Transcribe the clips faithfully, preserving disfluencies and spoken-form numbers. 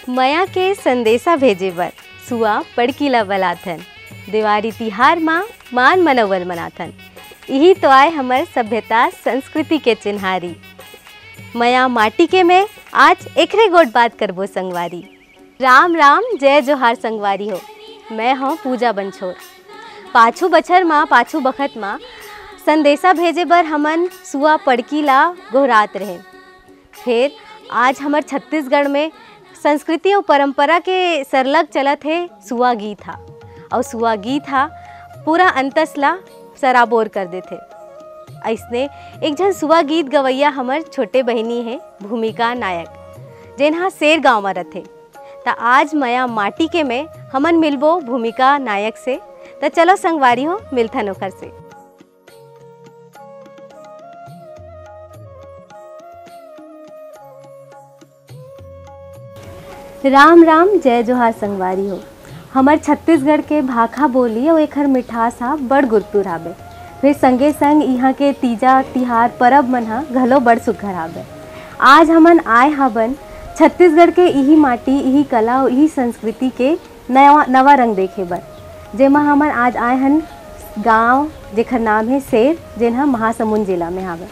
मया के संदेशा भेजे बर सुआ पड़की ला बलाथन। देवारी तिहार मा मान मनौवल मनाथन। इही तो आय हमर सभ्यता संस्कृति के चिन्हारी। मया माटी के में आज एकरे गोठ बात करबो संगवारी। राम राम, जय जोहार संगवारी हो। मैं हूँ पूजा बंछोर। पाछू बछर मा, पाछू बखत मा संदेशा भेजे बर हमन सुआ पड़की ला गोहरात रहे। फेर आज हमर छत्तीसगढ़ में संस्कृति अउ परंपरा के सरलग चलत हे सुआ गीत हा। अउ सुआ गीत हा पूरा अंतस ला सराबोर कर देथे। अइसने एक झन सुआ गीत गवैया हमर छोटे बहिनी हे भूमिका नायक, जेन हा सेर गांव म रथे। त आज मया माटी के में हमन मिलबो भूमिका नायक से। त चलो संगवारी हो, मिलथन ओखर से। राम राम, जय जोहार संगवारी हो। हमर छत्तीसगढ़ के भाखा बोली अउ एखर मिठास हा बड़ गुरतुर हावे। फेर संगे संग इहाँ के तीजा तिहार परब मन हा घलो बड़ सुग्घर हावे। आज हमन आय हाबन छत्तीसगढ़ के इही माटी, इही कला अउ इही संस्कृति के नवा, नवा रंग देखे बर, जेमा हमन आज आए हन गांव, जेखर नाम हे सेर, जेन ह महासमुंद जिला में हावय।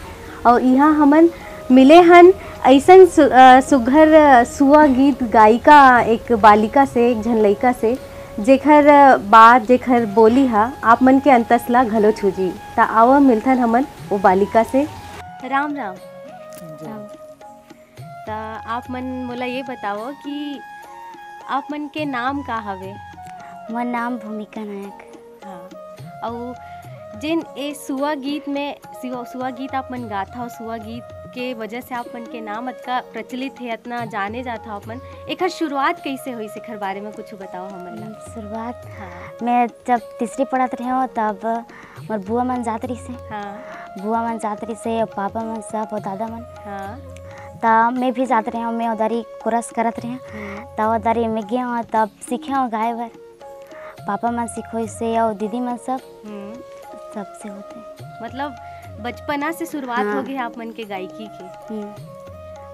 अउ इहाँ हमन मिले हन अइसन सु-, अ, सुघर सुआ गीत गायिका, एक बालिका से, एक झन लइका से, जेखर बात, जेखर बोली ह आप मन के अंतस ला घलो छू जी। त आवा, मिलथन हमन ओ बालिका से। राम राम। जय। राम। त आप मन मोला ये बतावव कि आप मन के नाम का हवे? मोर नाम भूमिका नायक। हाँ, अउ जेन ए सुआ गीत में, सुआ, सुआ गीत आप मन गाथव, सुआ गीत के वजह से आप मन के नाम अतका प्रचलित हे, अतना जाने जाथव आप मन, एखर शुरुआत कइसे होइस, एखर बारे में कुछ बतावव हमन ला। हम्म, शुरुआत, हाँ। मैं जब तीसरी पढ़त रहेंव, तब मोर बुआ मन जात रहिसे। हाँ। बुआ मन जात रहिसे, अउ पापा मन सब, अउ दादा मन। हाँ। त मैं भी जात रहेंव, मैं ओदारी कोरस करत रहेंव। हम्म। त ओदारी मैं गेंव, तब सीखेंव गाए बर। पापा मन सिखोइसे, अउ दीदी मन सब, हम्म। सबसे होथे। मतलब, बचपना से शुरुआत हाँ। हो गे हे आप मन के गायकी के। हम्म।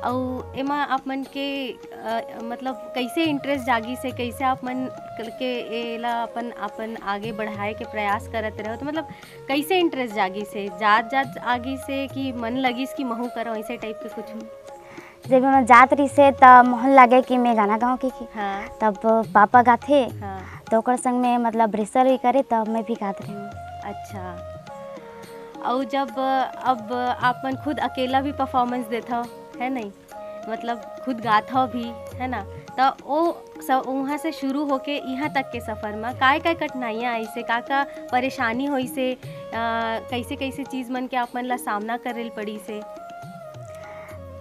अउ एमा आप मन के, अ, मतलब, कइसे interest जागिस हे, कइसे आप मन के एला अपन, अपन आगे बढ़ाए के प्रयास करत रहेव? त मतलब, कइसे interest जागिस हे? जात-जात आगिस हे कि मन लगिस कि महूँ करंव, अइसे type के कुछ? जब मैं जात रहिसे, त मोहन लागे कि मैं गाना गाऊँ कि, कि। हाँ। तब पापा गाथे, हाँ। त ओकर संग में, मतलब, rehearsal भी करे, तब मैं भी गात रहेंव। अच्छा। अउ जब, अब आप मन खुद अकेला भी performance देथव, है नहीं? मतलब, खुद गाथव भी, है ना? त ओ स-, उहाँ से शुरू होके इहाँ तक के सफर म काय-काय कठिनाइयाँ आइसे, का-का परेशानी होइसे, अ, कइसे-कइसे चीज मन के आप मन ला सामना करे ल पड़िसे?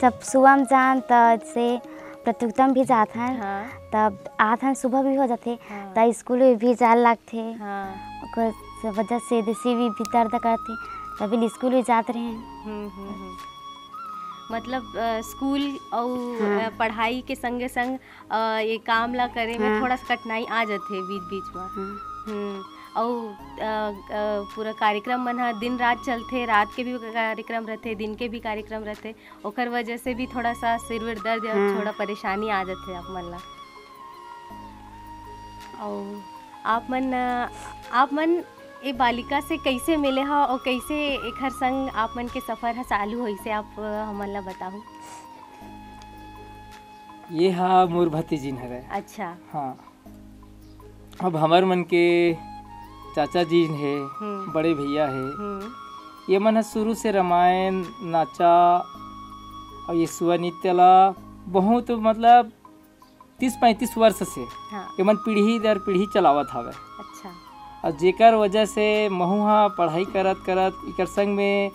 जब सुबह म जान, त जैसे प्रतियोगिता म भी जात हन, हाँ। तब आत हन, सुबह भी हो जाथे, हाँ। त स्कूल में भी जाए ल लागथे। हाँ। ओकर वजह से जैसे भी, भी दर्द करथे, तभी ले स्कूल भी जात रहेन। हम्म, हम्म, हम्म। मतलब, अ, स्कूल अउ, हाँ। अ, पढ़ाई के संगे संग, अ, ये काम ला करे में हाँ। थोड़ा सा कठिनाई आ जाथे बीच-बीच म। हाँ। हम्म, अउ, अ, अ, पूरा कार्यक्रम मन ह दिन रात चलथे, रात के भी कार्यक्रम रथे, दिन के भी कार्यक्रम रथे, ओकर वजह से भी थोड़ा सा सिर-विर दर्द या हाँ। थोड़ा परेशानी आ जाथे आप मन ला। अउ आप मन, अ, आप मन ए बालिका से कइसे मिले हव अउ कइसे एखर संग आप मन के सफर ह चालू होइसे, आप, अ, हमन ला बताहू। ये हा मोर भतीजिन हरे। अच्छा। हाँ। अब हमर मन के चाचा जी हे, हम्म। बड़े भैया हे, हम्म। ये मन ह शुरू से रामायण, नाचा अउ ये सुआ नृत्य ला बहुत, मतलब, तीस पैंतीस वर्ष से हाँ। ये मन पीढ़ी दर पीढ़ी चलावत हवे। अच्छा। अउ जेकर वजह से महू हा पढ़ाई करत करत इकर संग में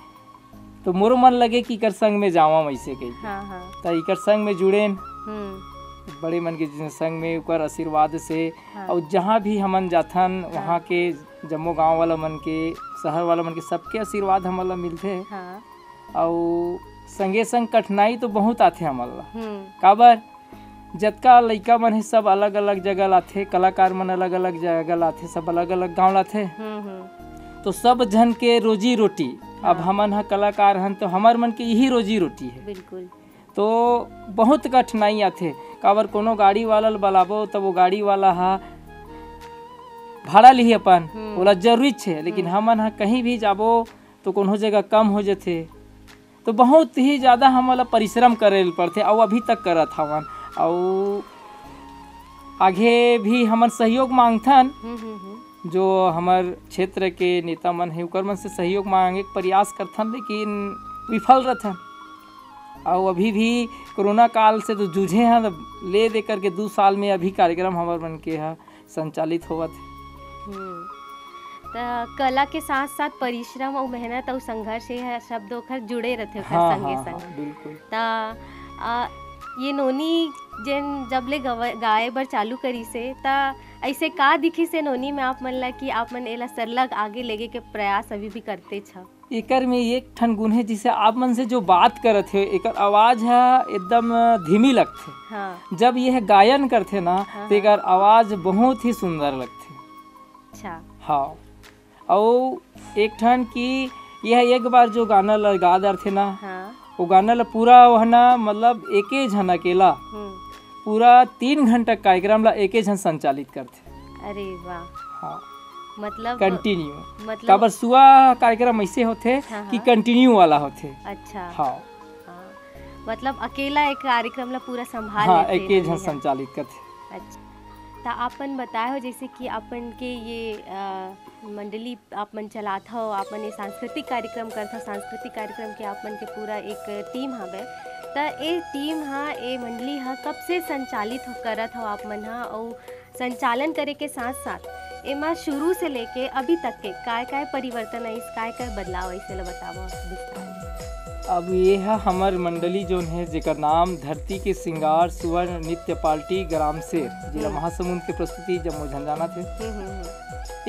तो मोरो मन लगे कि इकर संग में जावं वैसे कहिके। हाँ, हाँ। त इकर संग में जुड़ेन। हम्म। बड़े मन के जिन संग में ओकर आशीर्वाद से, हाँ। अउ जहाँ भी हमन जाथन, हाँ। वहाँ के जम्मो गाँव वाला मन के, शहर वाला मन के, सबके आशीर्वाद हमन ला मिलथे। हाँ। अउ संगे संग कठिनाई तो बहुत आथे हमन ला। हम्म। काबर? जतका लइका मन हे, सब अलग-अलग जगह लाथे, कलाकार मन अलग-अलग जगह लाथे, सब अलग-अलग गाँव लाथे। हम्म, हम्म। तो सब झन के रोजी-रोटी, अब हाँ। हमन ह कलाकार हन, तो हमर मन के इही रोजी-रोटी हे। बिल्कुल। तो बहुत कठिनाई आथे। काबर कोनो गाड़ी वाला ल बलाबो, त वो गाड़ी वाला ह भाड़ा लिही अपन, हम्म। ओला जरूरी छे, लेकिन हम्म। हमन ह कहीं भी जाबो, तो कोनो जगह कम हो जथे। तो बहुत ही ज़्यादा हमन ला परिश्रम करे ल पड़थे, अउ अभी तक करत हवन, अउ आगे भी हमन सहयोग मांगथन। हम्म, हम्म, हम्म। जो हमर क्षेत्र के नेता मन हे, ओकर मन से सहयोग मांगे के प्रयास करथन, लेकिन विफल रथन। अउ अभी भी कोरोना काल से तो जूझे हैं, ले दे करके दू साल में अभी कार्यक्रम हमर मन के ह संचालित होवत हे। हम्म। त कला के साथ-साथ परिश्रम अउ मेहनत अउ संघर्ष, ये ह शब्द ओखर जुड़े रथे ओखर हाँ, संगे हाँ, संग। हाँ, बिल्कुल। त, अ, ये नोनी जेन जब ले गव-, गाए बर चालू करिस हे, त अइसे का दिखिस हे नोनी में आप मन ला कि आप मन एला सरलग आगे लेगे के प्रयास अभी भी करतेच हव? एकर में एक ठन गुण हे, जिसे आप मन से जो बात करत हे, एकर आवाज ह एकदम धीमी लगथे। हाँ। जब यह गायन करथे ना, हाँ, तो हाँ। एकर आवाज बहुत ही सुंदर लगथे। अच्छा। हाँ। अउ एक ठन कि यह एक बार जो गाना ल गा डरथे ना, हाँ। वो गाना ल पूरा वह ना, मतलब, एके झन अकेला हम्म। पूरा तीन घंटा कार्यक्रम ला एके झन संचालित करथे। अरे वाह। हाँ। मतलब continue। मतलब काबर सुआ कार्यक्रम ऐसे होथे हाँ, कि हाँ। Continue वाला होथे। अच्छा। हाँ। हाँ। मतलब अकेला एक कार्यक्रम ला पूरा संभाल हाँ, लेथे एके झन नोनी ह। संचालित करथे। अच्छा। त आपन बताए हो जैसे कि आपन के ये, अ, मंडली आप मन चलात हव, आप मन ये सांस्कृतिक कार्यक्रम करत हव, सांस्कृतिक कार्यक्रम के आप मन के पूरा एक टीम हवय। त ए टीम ह, ए मंडली ह कब से संचालित हो-, करत हव आप मन ह, अउ संचालन करे के साथ-साथ एमा शुरू से लेके अभी तक के काय-काय परिवर्तन आइस, काय-काय बदलाव आइस, एला बतावव विस्तार ले। अब ये ह हमर मंडली जोन हे, जेकर नाम धरती के श्रृंगार सुवर्ण नृत्य पार्टी ग्राम सेर, जिला हम्म। महासमुंद के प्रस्तुति जम्मो झन जानत हे। हम्म, हम्म, हम्म।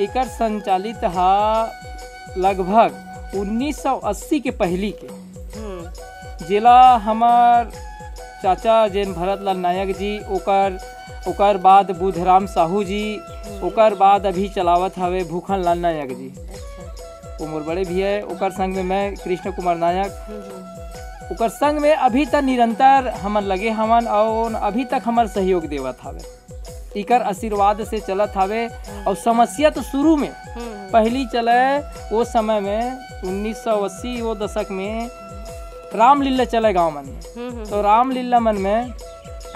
एकर संचालित हा लगभग उन्नीस सौ अस्सी के पहली के, हम्म। जेला हमर चाचा जेन भरत लाल नायक जी, ओकर, ओकर बाद बुधराम साहू जी, हम्म। ओकर बाद अभी चलावत हवे भूखन लाल नायक जी। अच्छा। वो मोर बड़े भी है, ओकर संग में मैं कृष्ण कुमार नायक, हम्म, हम्म। ओकर संग में अभी तक निरंतर हमन लगे हवन और अभी तक हमर सहयोग देवत हवे। इकर आशीर्वाद से चलत हवे। हम्म। और समस्या तो शुरू में हम्म, हम्म। पहली चले, वो समय में उन्नीस सौ अस्सी वो दशक में रामलीला चले गांव मन में। हम्म, हम्म। तो रामलीला मन में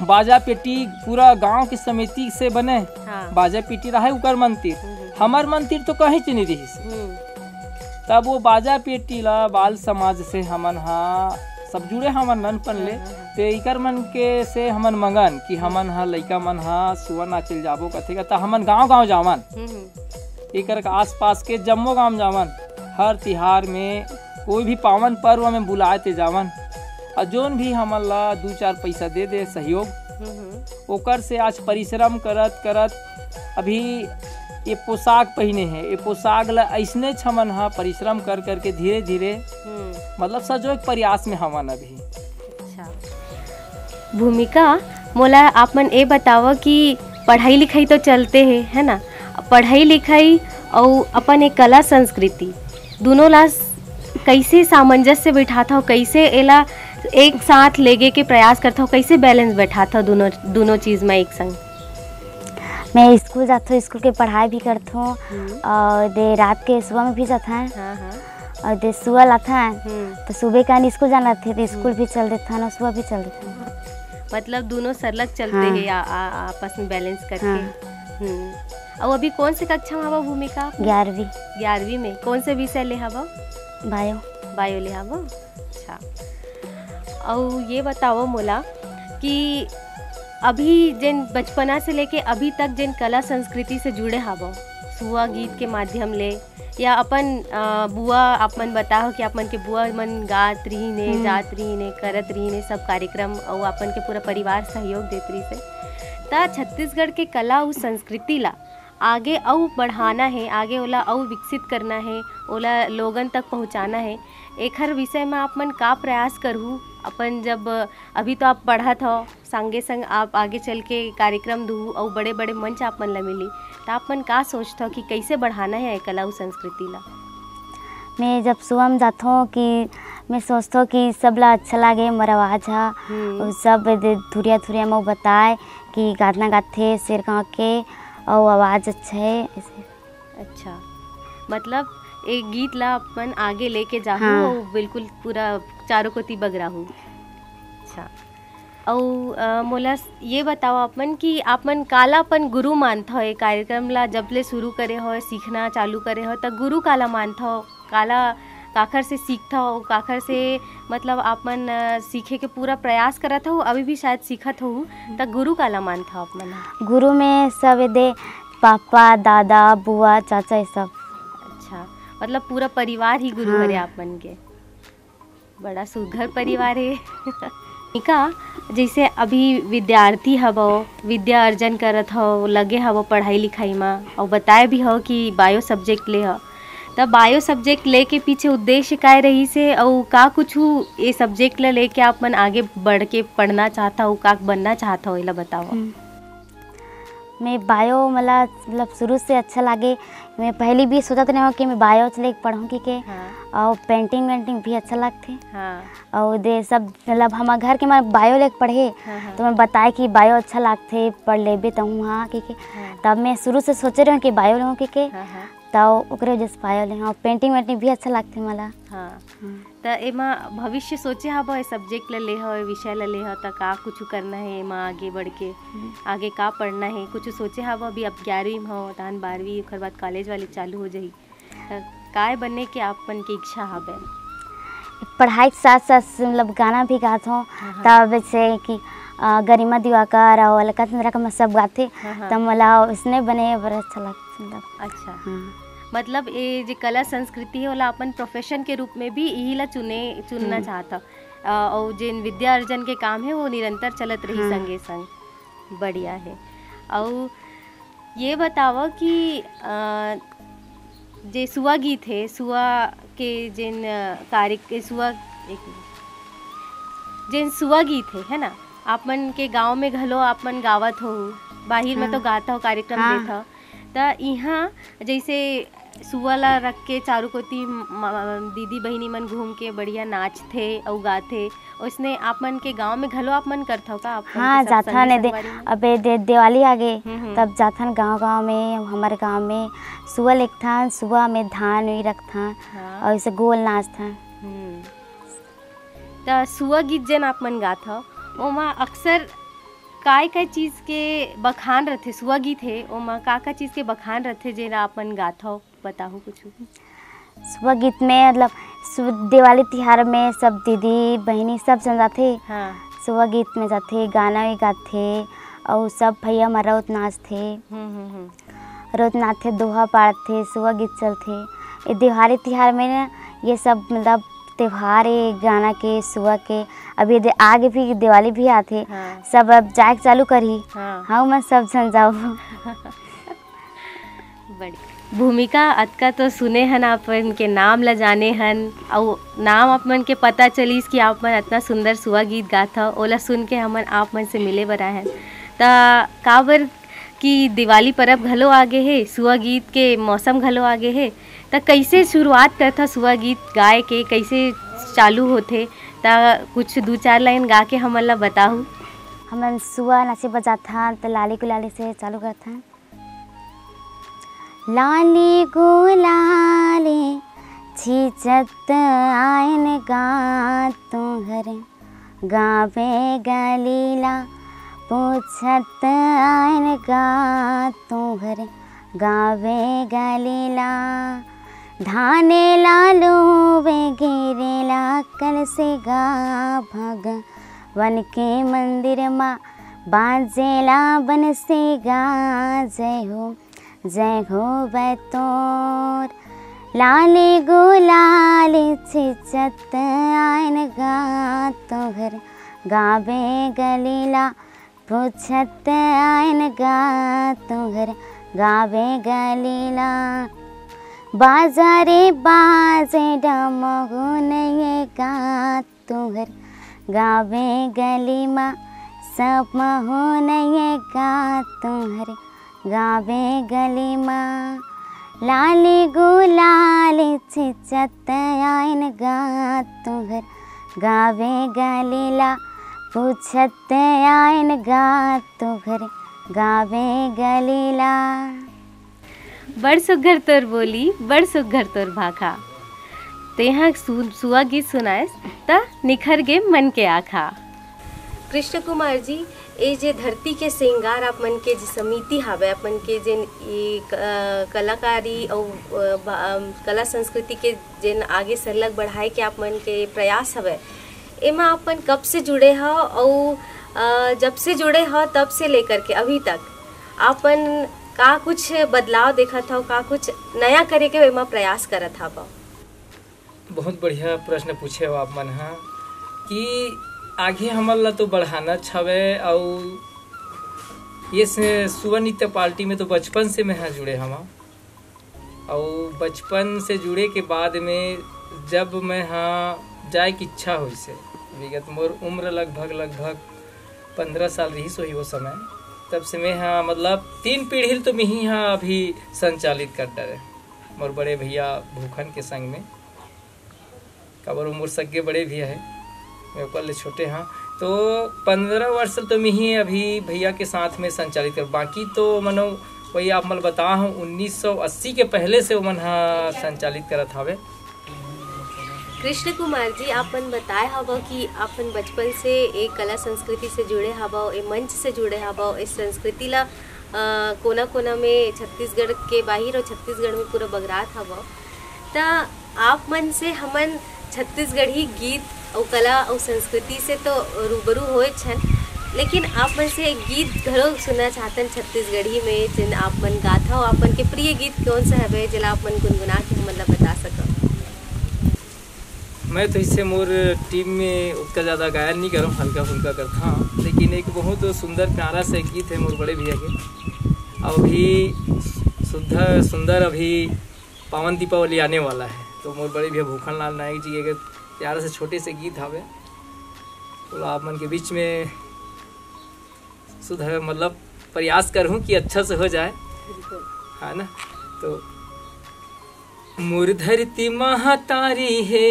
बाजा पेटी पूरा गांव की समिति से बने। हाँ। बाजा पेटी रहे उकर मंदिर, हम्म, हम्म। हमर मंदिर तो कहीं च नहीं रहिस। हम्म। तब वो बाजा पेटी ला बाल समाज से हमन हा सब जुड़े हमन ननपन ले, हाँ, हाँ, हाँ। ते इकर मन के से हमन मंगन कि हम्म। हमन हा लइका मन हा सुआ नाचे ल जाबो कथे का, त हमन गांव-गांव जावन। हम्म, हम्म। इकर के आसपास के जम्मो गांव जावन, हर तिहार में, कोई भी पावन पर्व में बुलाए ते जावन। और जोन भी हमन ला दू चार पैसा दे दे सहयोग, हम्म, हम्म। ओकर से आज परिश्रम करत करत अभी ये पोशाक पहिने हे, ये पोशाक ला अइसने हमन हा परिश्रम कर करके धीरे धीरे, हम्म। मतलब, सजो एक प्रयास में हवन अभी। अच्छा। भूमिका, मोला आप मन ए बतावव कि पढ़ाई लिखाई तो चलते हे, है ना? पढ़ाई लिखाई अउ अपन एक कला संस्कृति, दूनों ला कैसे सामंजस्य बिठात हव, कैसे एला एक साथ लेगे के प्रयास करत हव, कैसे balance बैठात हव दूनों, दूनों चीज में एक संग? मैं स्कूल जात हूँ, स्कूल के पढ़ाई भी करत हूँ हम्म। और दे रात के सुबह में भी जात हैं हाँ, हाँ। और दे सुबह लात हैं हम्म। तो सुबह का स्कूल जाना रहते तो स्कूल हम्म। भी चल देता है और सुबह भी चल देता है। मतलब दूनों सरलग चलते हाँ। हैं आ, आ, आपस में balance करके। हाँ। हम्म। और अभी कौन से कक्षा में हवा भूमिका आप? ग्यारहवीं। ग्यारहवीं में कौन से विषय ले हवा? Bio। Bio ले हवा। अच्छा, अउ ये बताओ मोला कि अभी जेन बचपना से लेके अभी तक जेन कला संस्कृति से जुड़े हावव, सुआ गीत के माध्यम ले या अपन, अ, बुआ, आप मन बताओ कि आप मन के बुआ मन गात रहिन हे, हम्म। जात रहिन हे, करत रहिन हे सब कार्यक्रम, अउ आप मन के पूरा परिवार सहयोग देत रहिस हे, त छत्तीसगढ़ के कला अउ संस्कृति ला आगे अउ बढ़ाना हे, आगे ओला अउ विकसित करना हे, ओला लोगन तक पहुँचाना हे। एखर विषय म आप मन का प्रयास करहू? अपन जब, अभी तो आप पढ़त हव, संगे संग आप आगे चल के कार्यक्रम दुहू अउ बड़े-बड़े मंच आप मन ला मिली, त आप मन का सोचथव कि कइसे बढ़ाना हे ए कला अउ संस्कृति ला? मैं जब सुबह में जाथों कि मैं सोचथों कि सब ला अच्छा लागे मोर आवाज़ ह। हम्म। अउ सब दे धुरिया धुरिया में बताए कि गाना गाथे शेर गाँव के, अउ आवाज़ अच्छा है, ऐसे। अच्छा, मतलब एक गीत ला अपन आगे लेके जाहू हाँ। अउ बिल्कुल पूरा चारों कोती बगराहू। अच्छा, अउ, अ, मोला स-, ये बताओ आप मन कि आप मन काला अपन गुरु मानथव? ये कार्यक्रम ला जब ले शुरू करे हो, सीखना चालू करे हो, त गुरु काला मानथव? काला, काखर से सीखथव? काखर से, मतलब, आप मन, अ, सीखे के पूरा प्रयास करत हो, अभी भी शायद सीखत हो, त गुरु काला मानथव आप मन ह? गुरु में सब दे पापा, दादा, बुआ, चाचा, ये सब। अच्छा, मतलब पूरा परिवार ही गुरु हाँ। हरे आप मन के। बड़ा सुघर परिवार हे। निका, जैसे अभी विद्यार्थी हवो, विद्या अर्जन करत हव, लगे हवो पढ़ाई लिखाई मा, अउ बताए भी हव कि bio subject ले हव, त bio subject लेके पीछे उद्देश्य काय रहिस हे, अउ का कुछु ये subject ला लेके आप मन आगे बढ़ के पढ़ना चाहत हव, का बनना चाहत हव, एला बताओ। हम्म। मैं bio मला, मतलब, शुरू से अच्छा लागे। मैं पहली भी सोचत रहे हूँ कि मैं bio से लेके पढ़ूँ कि के। हाँ। अउ painting वेंटिंग भी अच्छा लगथे। हाँ। अउ दे सब, मतलब, हमर घर के मन bio लेके पढ़े, हाँ, हाँ। तो मैं बताए कि bio अच्छा लगथे, पढ़ लेबे तहूँ हाँ कि के। हाँ। तब मैं शुरू से सोचे रहे हूँ कि bio लेहूँ कि के। हाँ, हाँ। त ओकरे वजह से bio ले हव। Painting वेंटिंग भी अच्छा लगथे मला। हाँ। हम्म। त एमा भविष्य सोचे हव, ए subject ल ले हव, ए विषय ल ले हव, त का कुछु करना हे एमा आगे बढ़ के? हम्म। आगे का पढ़ना हे? कुछु सोचे हव? अभी आप ग्यारहवीं म हव, तहन बारहवीं, ओखर बाद college वाले चालू हो जाही। त काय बने के आप मन के इच्छा हवय? पढ़ाई के साथ-साथ, मतलब, गाना भी गात हव, हाँ, हाँ। तब जैसे कि, अ, गरिमा दिवाकर अउ अलका चंद्रा का सब गाथे, हाँ, हाँ। त मोला उसने बने बर अच्छा लगथे, मतलब। अच्छा। हाँ। मतलब, ये जे कला संस्कृति हे, ओला अपन profession के रूप में भी इही ला चुने, चुनना हम्म। चाहत हव। अ, अउ जेन विद्या अर्जन के काम हे, वो निरंतर चलत रही हाँ। संगे संग। बढ़िया हे। अउ ये बतावव कि, अ, जे सुआ गीत हे, सुआ के जेन, अ, कार्य-, सुआ, एक मिनट। जेन सुआ गीत हे, है ना? आप मन के गाँव में घलो आप मन गावत होहू, बाहिर में हाँ। तो गात हव, कार्यक्रम हाँ। देत हव। त इहाँ जैसे सुआ ला रख के चारों कोती म-, म-, दीदी बहिनी मन घूम के बढ़िया नाचथे अउ गाथे, ओइसने आप मन के गाँव में घलो आप मन करथव का? आप मन के हाँ, सब जाथन संगी ए दे-, संगवारी मन? अबे दे-, दिवाली आगे, हम्म, हम्म। तब जाथन गाँव-गाँव में, हमर गाँव में सुआ लेगथन, सुआ में धान भी रखथन हाँ। अउ ऐसे गोल नाचथन। हम्म। त सुआ गीत जेन आप मन गाथव, ओमा अक्सर काय-काय चीज के बखान रथे? सुआ गीत हे, ओमा का-का चीज के बखान रथे, जेन आप मन गाथव? बताहू कुछु। सुआ गीत में, मतलब, सु-, दिवाली तिहार में सब दीदी, बहिनी सब झन जाथे। हाँ। सुआ गीत में जाथे, गाना भी गाथे, अउ सब भैया मन रउत नाचथे। हम्म, हम्म, हम्म। रउत नाचथे, दोहा पाड़थे, सुआ गीत चलथे। ये दिवाली तिहार में ना, ये सब, मतलब, त्योहार, ये गाना के, सुआ के, अभी दे-, आगे भी दिवाली भी आथे। हाँ। सब अब जाए के चालू करही। हाँ। हाँ, मैं सब झन जाऊ। बढ़िया। भूमिका, अतका तो सुने हन, आप मन के नाम ला जाने हन, अउ नाम आप मन के पता चलिस कि आप मन अतना सुंदर सुआ गीत गाथव, ओला सुन के हमन आप मन से मिले बर आए हन। त काबर कि दिवाली परब घलो आगे हे, सुआ गीत के मौसम घलो आगे हे, त कइसे शुरुआत करथव सुआ गीत गाए के, कइसे चालू होथे? त कुछ दू चार लाइन गा के हमन ला बताहू। हमन सुआ नाचे बजाथन, त लाली गुलाली से चालू करथन। लाली गुलाली छींचत आयन गा तुंहर, गावे गलीला पूछत आयन गा तुंहर, गावे गलीला। धाने लालू वे गिरेला कल से गा भगवान के मंदिर मा, बाजेला बंसी गा जय हो, जय हो बतोर। लाली गुलाली छींचत आयन गा तुंहर, गावे गलीला पूछत आयन गा तुंहर, गावे गलीला। बाजा रे बाजे डमरू नइये गा तुंहर, गावे गली मा सब महू नइये गा तुंहर, गावे गली मा। लाली गुलाल छिचत आइन गा तुहर गावे गलीला, पूछत आइन गा तुहर गावे गलीला। बड़ सुग्घर तोर बोली, बड़ सुग्घर तोर भाखा। तेहा सु-, सुआ गीत सुनाएस, त निखर गे मन के आखा। कृष्ण कुमार जी, ए जे धरती के श्रृंगार आप मन के जे समिति हावय, आप मन के जेन ई क-, अ, कलाकारी अउ, अ, भा-, अम, कला संस्कृति के जेन आगे सरलग बढ़ाए के आप मन के प्रयास हवय, एमा आप मन कब से जुड़े हव अउ, अ, जब से जुड़े हव तब से लेकर के अभी तक आप मन का कुछ बदलाव देखत हव, का कुछ नया करे के एमा प्रयास करत हव? बहुत बढ़िया प्रश्न पूछे हो आप मन ह कि आगे हमन ला तो बढ़ानाच हवय, अउ ये से सुआ नृत्य पार्टी में तो बचपन से मैं ह जुड़े हवं, अउ बचपन से जुड़े के बाद में जब मैं ह जाए के इच्छा होइस हे, विगत मोर उम्र लगभग, लगभग पंद्रह साल रहिस होही वो समय, तब से मैं ह, मतलब, तीन पीढ़ी ल तो मिही ह अभी संचालित कर डरे, मोर बड़े भैया भूखन के संग में। काबर वो मोर सगे बड़े भैया हे, मैं ओकर ले छोटे हाँ। तो पंद्रह वर्ष तो मिही अभी भैया के साथ में संचालित कर, बाकी तो मनो वही आप मन ल बता हूँ, उन्नीस सौ अस्सी के पहले से ओमन ह संचालित करत हावे। कृष्ण कुमार जी, आप मन बताए हवव कि आप मन बचपन से एक कला संस्कृति से जुड़े हवव, ए मंच से जुड़े हवव, इस संस्कृति ला, अ, कोना-कोना में छत्तीसगढ़ के बाहिर और छत्तीसगढ़ में पूरा बगरात हवव। त आप मन से हमन छत्तीसगढ़ी गीत अउ कला अउ संस्कृति से तो रूबरू होएच हन, लेकिन आप मन से एक गीत घलो सुनना चाहतन छत्तीसगढ़ी में, जेन आप मन गाथव। आप मन के प्रिय गीत कौन सा हवे, जेला आप मन गुनगुना के हमन ला बता सकव? मैं तो इससे मोर टीम में उतना ज़्यादा गायन नहीं करम, हल्का फुल्का करता हूँ, लेकिन एक बहुत सुंदर प्यारा सा गीत है मोर बड़े भैया के। अभी सुंदर, सुंदर अभी पावन दीपावली आने वाला है, तो मोर बड़े भैया भूखन लाल नायक जी के प्यारा से छोटे से गीत हवे, तो आप मन के बीच में सुधार, मतलब, प्रयास करूँ कि अच्छा से हो जाए, बिल्कुल। है ना? तो मोर धरती महतारी हे,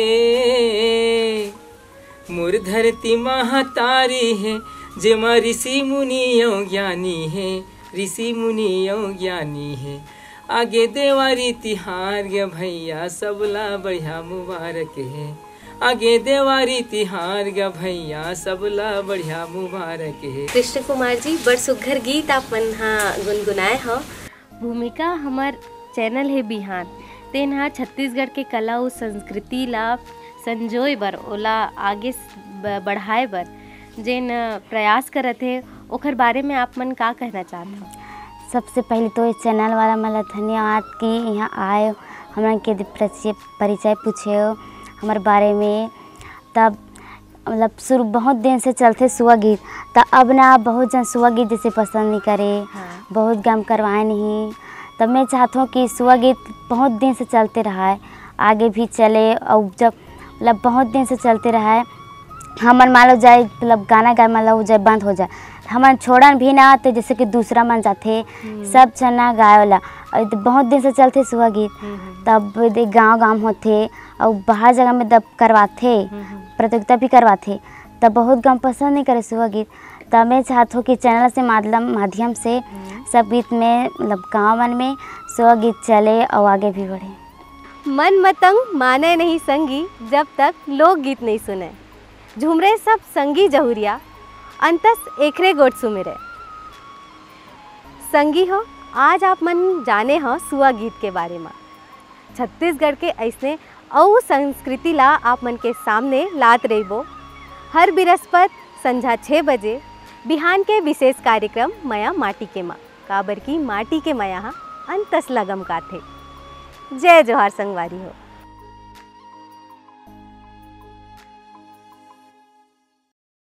मोर धरती महतारी हे, जेमा ऋषि मुनि अउ ज्ञानी हे, ऋषि मुनि अउ ज्ञानी हे। आगे देवारी तिहार गे भैया, सबला बढ़िया मुबारक हे। आगे देवारी तिहार गे भैया, सबला बढ़िया मुबारक हे। कृष्ण कुमार जी, बड़ सुग्घर गीत आप मन हा गुनगुनाए हव। भूमिका हमर चैनल हे बिहान, तेन ह छत्तीसगढ़ के कला अउ संस्कृति ला संजोए बर, ओला आगे स-, ब-, बढ़ाए बर जेन प्रयास करत हे, ओखर बारे में आप मन का कहना चाहत हव? सबसे पहले तो ये चैनल वाला मन ला धन्यवाद कि यहाँ आए, हमन के दि-, परिचय, परिचय पूछे हो हमर बारे में। तब मतलब शुरू बहुत दिन से चलथे सुआ गीत, त अब ना बहुत जन सुआ गीत जैसे पसंद नहीं करे, हाँ। बहुत गम करवाए नहीं। तब मैं चाहत हूँ कि सुआ गीत बहुत दिन से चलते रहाए, आगे भी चले, और जब मतलब बहुत दिन से चलते रहाए, हमन मान लो जाए, मतलब गाना गाए, मान लो जाए बंद हो जाए, हमन छोड़न भी ना, तो जैसे कि दूसरा मन जाथे, हम्म। सब चना गाए वाला। और ये तो बहुत दिन से चलथे सुआ गीत, हम्म, हम्म। तब दे गाँव गाँव होथे, और बाहर जगह में तब करवाथे, हम्म, हम्म। प्रतियोगिता भी करवाथे, तब बहुत गम पसंद नहीं करे सुआ गीत। तब मैं चाहत हूँ कि चैनल से माध्यम, माध्यम से हम्म। सब गीत में, मतलब गाँव मन में सुआ गीत चले और आगे भी बढ़े। मन मतंग माने नहीं संगी, जब तक लोकगीत नहीं सुने। झुमरे सब संगी जहुरिया, अंतस एखरे गोठ सुमिरे। संगी हो, आज आप मन जाने हो सुआ गीत के बारे म। छत्तीसगढ़ के अइसने अउ संस्कृति ला आप मन के सामने लात रहिबो। हर बिरस्पत संझा छह बजे बिहान के विशेष कार्यक्रम मया माटी के मा, काबर कि माटी के मया ह अंतस लगम काथे। जय जोहार संगवारी हो।